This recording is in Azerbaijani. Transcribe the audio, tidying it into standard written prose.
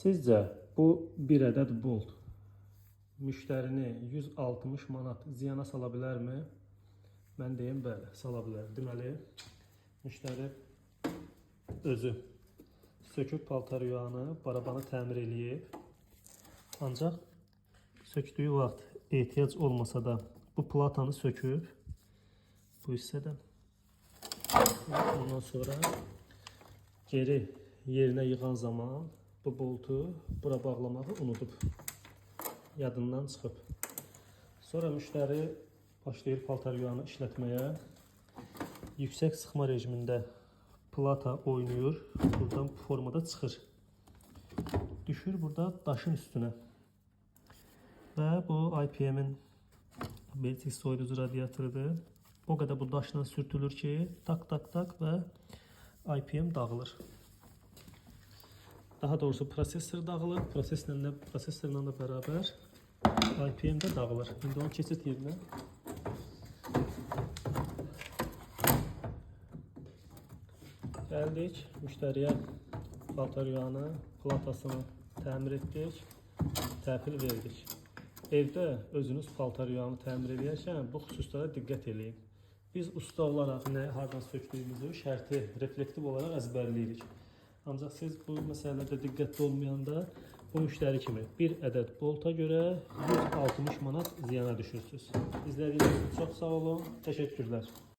Sizcə bu bir ədəd bolt müştərini 160 manat ziyana sala bilərmi? Mən deyim bəli, sala bilər. Deməli, müştəri özü söküb paltar yuyanı, barabanı təmir eləyib. Ancaq sökdüyü vaxt ehtiyac olmasa da bu platanı söküb bu hissədən. Ondan sonra geri yerinə yığan zaman bu boltu bura bağlamağı unudub. Yadından çıxıb. Sonra müştəri başlayır paltar yuyanı işlətməyə. Yüksək sıxma rejimində plata oynayır. Buradan bu formada çıxır. Düşür burada daşın üstünə. Və bu IPM-in Beltik soyuducu radiatorudur. O qədər bu daşla sürtülür ki, tak tak tak və IPM dağılır. Daha doğrusu prosesor dağılır. Prosesorla da beraber IPM də dağılır. İndi onu keçirt yerinə. Gəldik müştəriyə paltar yuyanı, platasını təmir etdik, təhvil verdik. Evdə özünüz paltar yuyanı təmir edərkən bu xüsuslara diqqət eləyin. Biz usta olaraq nə hardan sökdüyümüzü şərti reflektiv olaraq əzbərləyirik. Ancaq siz bu məsələlərdə diqqətli olmayanda bu müştəri kimi bir ədəd bolta görə 160 manat ziyana düşürsünüz. İzlədiyiniz üçün çox sağ olun. Təşəkkürlər.